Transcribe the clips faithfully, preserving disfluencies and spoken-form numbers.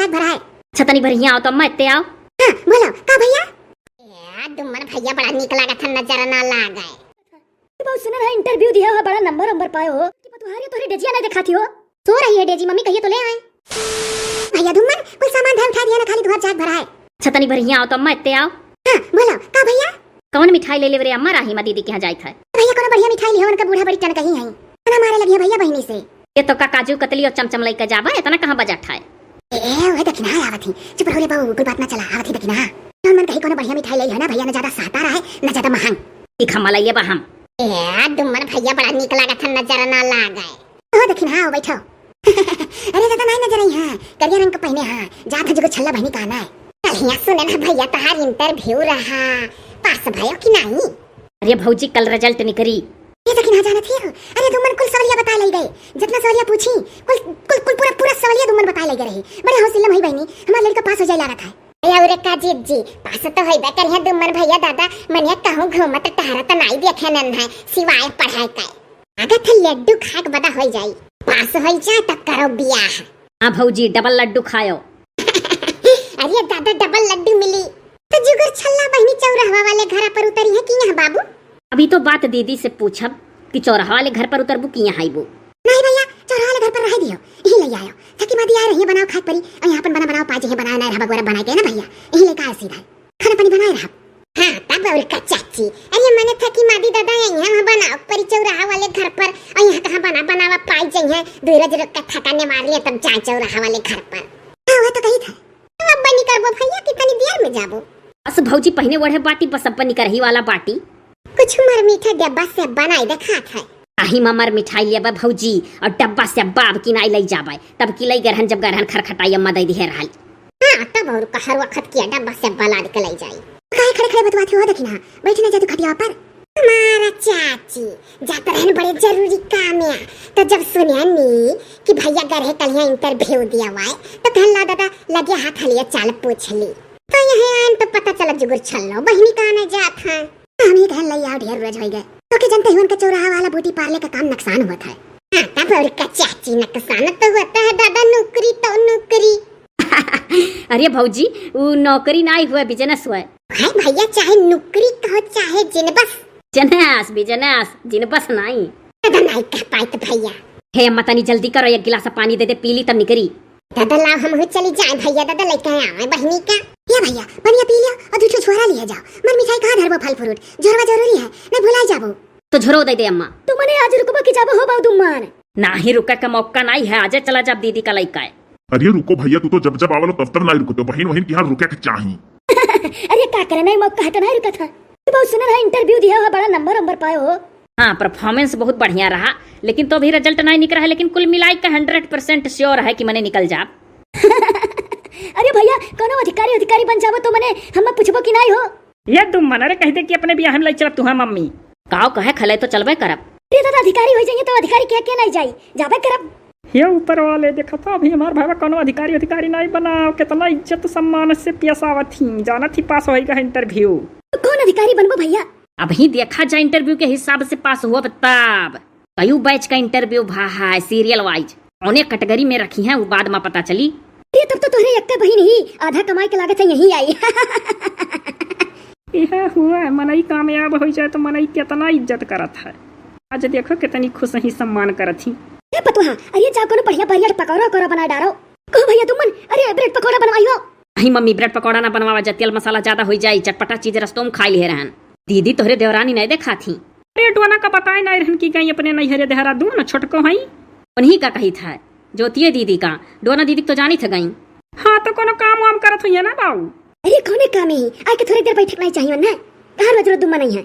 हाथ भरा है। अच्छा, तनी बढ़िया आओ तो, अम्मा, इत्ते आओ। हाँ, बोलो, का भइया? ए, दुम्मन भइया बड़ा नीक लागत है, नजर ना लागे। बहुत सुनल है, interview दिया हो, बड़ा number वंबर पाए हो। कि पतुहारी तोहरी डेजिया नहीं दिखाती हो। सो रही है डेजी, मम्मी कहिए तो ले आए। भइया दुम्मन, कुल सामान धर उठा दिया ना, खाली दुहार जात भरा है। अच्छा, तनी बढ़िया आओ तो, अम्मा, इत्ते आओ। हाँ, बोलो, का भइया? कौन मिठाई ले लेवे रे अम्मा, राही मा दीदी के यहाँ जाइत है। भइया, कोनो बढ़िया मिठाई लिहो, उनका बूढ़ा बड़ी टनकही है। तना मारे लगी है भइया बहिनी से। ये तो का काजू कतली और चमचम लेके जाबा, इतना कहाँ बजट है? ए, ओए दखिना आवत ही। चुप रहो रे बहू, कुल बात ना चला, आवत ही दखिना। तो मन कही कोनो बढ़िया मिठाई ले है ना भइया, ना ज्यादा साता रहे, ना ज्यादा महंग। दिखा मला ये बा हम। ए, दुम्मन भइया बड़ा नीक लागत है, नजर ना लागे। ओ दखिना, आओ बैठो। अरे दादा, नहीं नजर आई है, करिया रंग का पहने है, जात है जुगुर छल्ला बहिनी का ना है। कल हिया सुने ना भइया, तहार interview रहा, पास भयो कि नहीं? अरे भौजी, कल result निकरी। ये दखिना जानत ही हो, अरे दुम्मन कुल सवालिया बताए लई गए, जितना सवालिया पूछी, कुल, कुल, कुल पूरा, पूरा सवालिया दुम्मन बताए लई गए रही। बड़े हौसले में ही बहिनी, हमार लड़का पास हो जाए लागत है। ए, और का जीत जी, पास तो होइबे करिहे दुम्मन भइया दादा, मने कहूँ घूमत टहरत नाई देखे नन है, सिवाय पढ़ाई के। अगर थे लड्डू खाए के बदा होई जाई, पास होई जाए तब करो बियाह। हाँ भौजी, double लड्डू खायो। अरे दादा, double लड्डू मिली तो जुगुर छल्ला बहिनी चौरहवा वाले घर पर उतरी है कि यहाँ बाबू? अभी तो बात दीदी से पूछब कि चौरहवा वाले घर पर उतरबू कि यहाँ आइबू। नहीं भइया, चौरहवा वाले घर पर रह दियो, यही ले आयो। थकी मादी आ रही है, बनाओ खाए परी, और यहाँ अपन बना बनाओ पाजे है, बनाए ना रहा बगोरा बनाए के ना भइया, यही लेके आयो सीधा। खाना पानी बनाए रहा। हाँ, तब और का चाची, अरे मने थकी मादी दादा है यहाँ, वहाँ बनाओ परी चौराहा वाले घर पर, और यहाँ कहाँ बना बनावा पाई जाइए, दो रोज रुक के थकाने मार लिए तब जाए चौराहा वाले घर पर। हाँ, वह तो कही था। तब अब बनी करबो भइया कि तनी देर में जाबो। बस भौजी, पहिने ओढ़े बाटी, बस अब निकरही वाला बाटी। कुछ मर मीठा डब्बा से बनाई दे खात है। आही ममर मिठाई लेबे भौजी, और डब्बा से बाब की नाई लई जाबे, तब की लई गरहन, जब गरहन खरखटाई अम्मा दई दिहे रहल। हाँ, तब और का हर वक्त किया डब्बा से बलाद के लई जाई। काहे खड़े खड़े बतवात हो, देखी ना, बैठी ना जा तू खटिया पर। हमारा चाची, जात रहन बड़े जरूरी काम है, तो जब सुने नी कि भइया गरहे कलिया interview दिया हुआ है, तो कहन ला दादा, लगे हाथ हलिया चाल पूछ ली। तो यहाँ आन तो पता चला जुगुर छल्लो बहिनी कहाँ नहीं जात है। हम ही कहन लई आओ, ढेर रोज होई गए। तो के जनते हुए उनका चौराहा वाला ब्यूटी पार्लर का काम नुकसान हुआ था। हाँ, तब और का चाची, नुकसान तो होता है दादा, नौकरी तो नौकरी। अरे भौजी, उ नौकरी नाई हुआ, business हुआ। हाय भइया, चाहे नौकरी कहो चाहे जिनबस। जनस, business, जिनबस नाई। दादा नाई कह पाइत भइया। हे अम्मा, तनी जल्दी करो, एक गिलास पानी दे दे, पी ली तब निकरी। दादा लाओ, हम हुई चली जाए भइया, दादा लेके आवे बहिनी का। ये भइया, पनिया पी लियो और दू ठो छोरा लिए जाओ। मर मिठाई कहाँ धरबो, फल फ्रूट, झोरवा जरूरी है, नहीं भुलाई जाबो। तो झोरो दे दे अम्मा। तू मने आज रुकबो कि जाबो हो बाऊ दुम्मन? नाही, रुके का मौका नाई है, आजे चला जाब दीदी का लइका है। अरे रुको भइया, तू तो जब जब आवलो तब तब नाई रुकतो, बहिन वहिन के यहाँ रुके के चाही। अरे का करे, नहीं मौका है तो नहीं रुका था। तू बहुत सुनल है, interview दिया हो, बड़ा number वंबर पाए हो। हाँ, performance बहुत बढ़िया रहा, लेकिन तो अभी result नाई निकला है, लेकिन कुल मिलाई के hundred percent sure है कि मने निकल जाब। अरे भइया, कोनो अधिकारी, अधिकारी बन जाबो तो मने हम पूछबो कि नाई हो? ये दुम्मन, अरे कह दे कि अपने बियाह में लई चलब तुहार मम्मी। काव कहे खले तो चलबे करब। अरे दादा, अधिकारी हो जाइए तो अधिकारी के, के नाई जाई, जाबे करब। हे ऊपर वाले, देखा था अभी हमार भाई कोनो अधिकारी, अधिकारी नाई बना, कितना इज्जत सम्मान से पेश आवत ही, जानत ही पास होई गए interview। कौन अधिकारी बनबो भइया? अभी देखा जा interview के हिसाब से पास हुआ तब। कयू batch का interview भा है, serial wise। कौने category में रखी हैं, वो बाद में पता चली। अरे, तब तो तोहरे एक्के बहिन ही, आधा कमाई के लागत है यहीं आई। यह हुआ है, मनई कामयाब हो जाए तो मनई कितना इज्जत करत है। आज देखो कितनी खुश ही, सम्मान करत ही। ए पतोहा, अरे जाओ कोनो बढ़िया बढ़िया पकौड़ा वकौड़ा बना डारो। कहो भइया दुम्मन, अरे bread पकौड़ा बनवाई हो। नहीं मम्मी, bread पकौड़ा ना बनवावा जा, तेल मसाला ज्यादा होई जाई, चटपटा चीज रस्तों में खाई लिहे रहन। दीदी तोहरे देवरानी नहीं देखात ही। अरे डोना का बताए नहीं रहन कि गई अपने नैहरे देहरादून, छोटको हई। उन्हीं का कही था, ज्योतिये दीदी का, डोना दीदी तो जानी थे गई। हाँ तो कोनो काम वाम करत होइए ना बाऊ। अरे कौने काम ही, आके थोड़ी देर बैठक नहीं चाहिए ना, कहाँ रोज रोज दुम्मन आई है।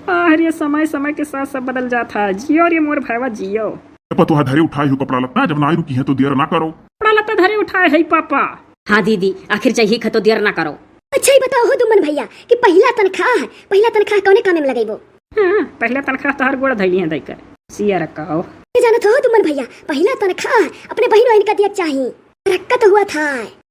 अरे समय समय के साथ सब बदल जात है, जियो रे मोर भाईवा जियो। ए पतोहा, धरे उठाए हो कपड़ा लत्ता, जब नाई रुकी है तो देर ना करो। कपड़ा लत्ता धरे उठाए है पापा। हाँ दीदी, आखिर जही खतो देर ना करो। अच्छा ही बताओ हो दुम्मन भइया कि पहिला तनख्वाह, पहिला तनख्वाह कौने कामे में लगइबो? हाँ, पहिला तनख्वाह तोहर गोड़ धइली है दइकर। सिया रखा हो। ये जानत हो दुम्मन भइया, पहिला तनख्वाह अपने बहिन वहिन का दिया चाही। रक्कत हुआ था।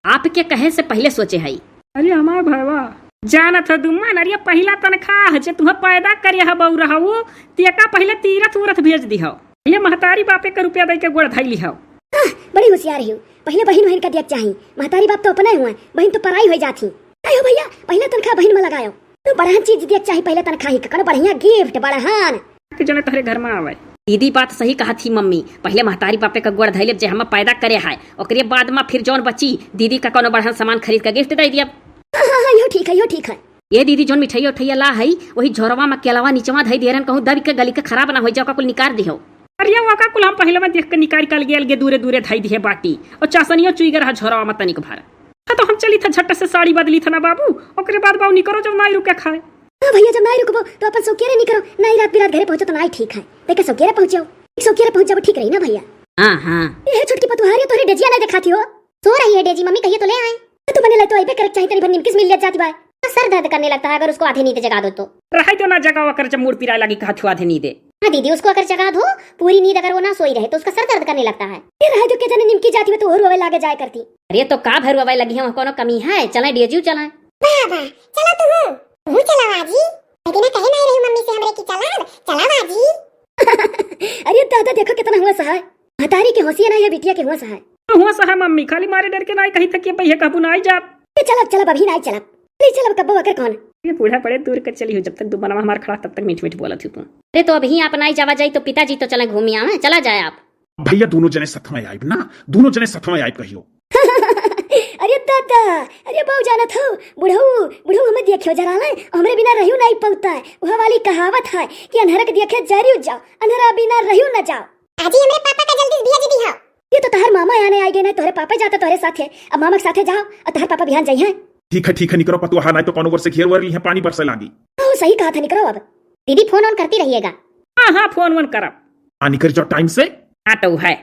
आपके कहे से पहिले सोचे हई। अरे हमार भाईवा, जानत हो दुम्मन, अरे पहिला तनख्वाह जे तुहे पैदा करे ह बहू रहू, तेका पहिले तीरथ उरथ भेज दिहो। पहिले महतारी बापे के रुपया दइके गोड़ धइली हो। हाँ, बड़ी होशियार ही। पहिले बहिन वहिन का दिया चाही। महतारी बाप तो अपने हुए, बहिन तो पराई होइ जात ही। आयो भइया, पहिले तनखा बहिन में लगायो। तो बड़हन चीज दिया चाही पहिले तनखा ही का, कौनो बढ़िया गिफ्ट, बड़हन। कि जने तोहरे घर में आवे। दीदी बात सही कहत ही मम्मी, पहिले महतारी बापे का गोड़ धइ लेब जे हमें पैदा करे है, ओकरे बाद में फिर जौन बची दीदी का कौनो बड़हन सामान खरीद के गिफ्ट दइ दियब। हाँ, हाँ, हाँ, यो ठीक है, यो ठीक है। ए दीदी, जौन मिठाई उठाइया ला है, वही झोरवा में केलवा निचवा धइ दिहे रहन, कहूँ दबि के गलि के खराब ना होइ जाए, ओका कुल निकार दिहो। अरे, ओका कुल हम पहिले में देख के निकार के अलगे अलगे दूरे दूरे धइ दिहे बाटी, और चासनियो चुइ गए रहा झोरवा में तनिक भर। हाँ, तो हम चली था झट से साड़ी बदली था ना बाबू, ओकरे बाद बाबू निकरो जब नाई रुके खाए। हाँ भइया, जब नाई रुकबो तो अपन सौकेरे निकरो, नाई रात बिरात घरे पहुँचो तो नाई ठीक है, देखे सौकेरे पहुँचो, सौकेरे पहुँच जाबो ठीक रही ना भइया। हाँ, हाँ। ए छोटकी पतुहारी, तोहरे डेजिया नाई देखाती हो। सो रही है डेजी, मम्मी कहिए तो ले आए। तो बने लाई तो अइबे करे के चाही, तनी भर निमकिस मिल जात जाती बाय। सर दर्द करने लगता है अगर उसको आधे नींद जगा दो तो। रहे दो ना, जगावा कर, जब मूड़ पिराए लगी कहा छुआ आधे नींदे। हाँ दीदी, उसको अगर जगा दो, पूरी नींद अगर वो ना सोई रहे तो उसका सर दर्द करने लगता है। ये रहे दो, क्या जाने निमकी जाती में तो और रोवे लागे जाए करती। अरे तो का भर रोवे लगी है, वहाँ कोनो कमी है? चले डेजी चले। बाबा, चलो तू। तू चलो आजी। बिना कहे नहीं रही मम्मी से हमरे की चला, चला आजी। अरे दादा, देखो कितना हुआ सहाय। महतारी के होशिया ना, ये बिटिया के हुआ सहाय। हुआ सहाय मम्मी, खाली मारे डर के नाई कही था कि भैया कहबू ना आई जाब। ए, चलब, चलब, अभी नाई चलब। ले चलब, कब्बो अगर कौन। ये बूढ़ा बड़े दूर के चली हो, जब तक दो बनवा हमार खड़ा, तब तक मीठ मीठ बोलत हो तू। अरे तो अभी आप नाई जावा जाई तो पिताजी तो चले घूमी आवे, चला जाए आप। भैया दोनों जने साथ में आइब ना, दोनों जने साथ में आइब कहियो। अरे दादा, अरे बाऊ जानत हो, बुढ़ऊ, बुढ़ऊ हमें देखियो जरा ले, हमरे बिना रहियो नाई पौता है। वह वाली कहावत है कि अन्हरा के देखे जरियो जाओ, अन्हरा बिना रहियो न जाओ। आजी, हमरे पापा का जल्दी से भेज दी हो। ये तो तहर मामा आने आ गए ना, तोहरे पापा जाता तोहरे साथे। अब मामा के साथे जाओ और तहर पापा बिहान जाई हैं। ठीक है, ठीक है, निकरो पतुआ, नाई तो कोनो ओर से घेर वर ली है, पानी बरसे लागी। ओ, सही कहा था, निकरो अब। दीदी फोन ऑन करती रहिएगा। हाँ, हाँ, फोन वोन करब। हाँ, निकर जाओ टाइम से। हाँ, तो है।